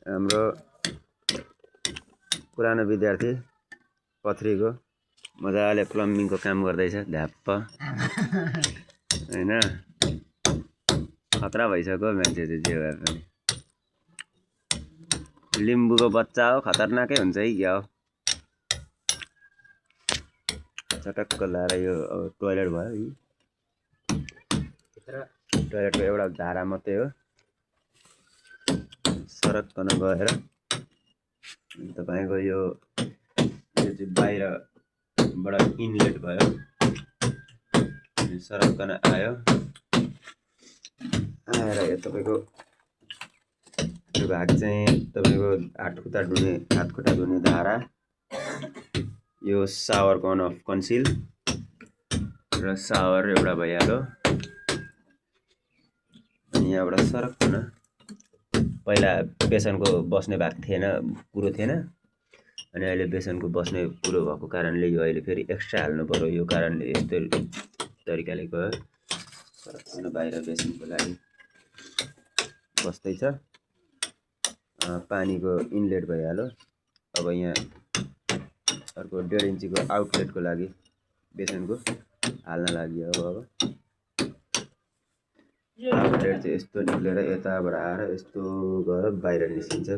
हाम्रो पुरानो विद्यार्थी पथरीको मजाले प्लम्बिङको काम गर्दैछ ध्याप्प हैन खतरा भइसक्यो मान्छे चाहिँ जे भए पनि लिम्बूको बच्चा हो खतरनाकै हुन्छ है क्या हो चटक्क लाएर यो टोयलेट भयो यी टोयलेटको एउटा धारा मात्रै हो सरक्कन गएर तपाईको यो चाहिँ बाहिरबाट इनलेट भयो सरक्कन आयो आएर यो तपाईको यो भाग चाहिँ तपाईको हातखुट्टा धुने धारा यो सावरको अन अफ कन्सिल र सावर एउटा भइहाल्यो अनि यहाँबाट सरक्कन पहिला बेसनको बस्ने भाग थिएन कुरो थिएन अनि अहिले बेसनको बस्ने कुरो भएको कारणले यो अहिले फेरि एक्स्ट्रा हाल्नु पर्यो यो कारणले यस्तो तरिकाले गयो सरक्कन बाहिर बेसनको लागि बस्दैछ पानीको इनलेट भइहाल्यो अब यहाँ अर्को 1.5 इन्चीको आउटलेटको लागि बेसनको हाल्न लागि अब आउटलेट चाहिँ यस्तो निक्लेर यताबाट आएर यस्तो गएर बाहिर निस्किन्छ